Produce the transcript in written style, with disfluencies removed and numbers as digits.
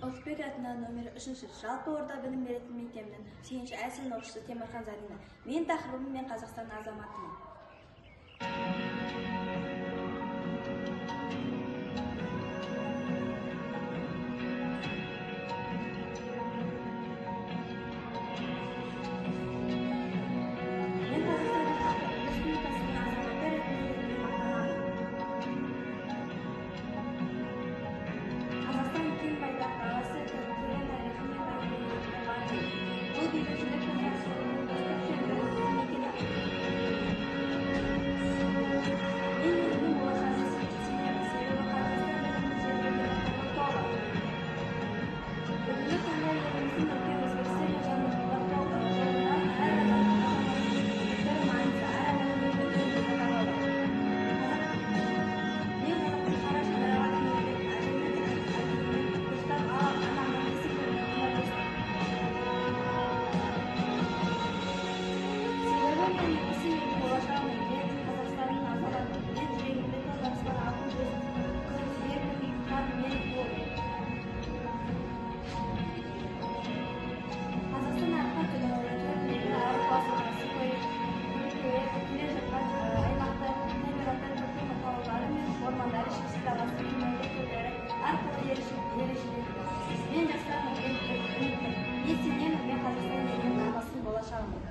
Ұлықбек атындағы нөмірі 3 жалпы орта білім беретін мектебінің 8-ші А сыныбының оқушысы Темірхан Зарина. Мен тақырыбым мен Қазақстан азаматымын. Мен Қазақстан Республикасының азаматы ретінде мақтанамын. Қазақстан кең байтақ даласы, терең тарихы мен мәдениетіне бай ел. Бұл бейбітшілік пен татулықтың, достық пен бірліктің мекені. Мен елімнің болашағына сенемін, себебі Қазақстан білімді жерлерге толы. Бүгінгі таңда еліміздің үлкен өзгерістер мен жаңғыртулар жолында әр азаматтың маңызы, әр адамның үлкен аталады. Мен қазақтың қара шаңырағы кеңірдек әжемнің әкемнің дұштап анамның бесік төрінде өстім. Себебі мен осы елдің болашағымын, мен Қазақстанның азаматымын. Мен жүрегімде көз арыстан алтын көз еркін қан мен бол. Қазақстан арқа төріндегі Еуропа зонасы көркейіп келе жатқан аймақты табиғаты, көркем таулары мен ормандары, шексіз даласы мен мөлдір көлдері арқылы ерекшеленеді. Мен жастармын, мен үміттімін. Мен сенемін, мен Қазақстан елінің намысын, болашағымын.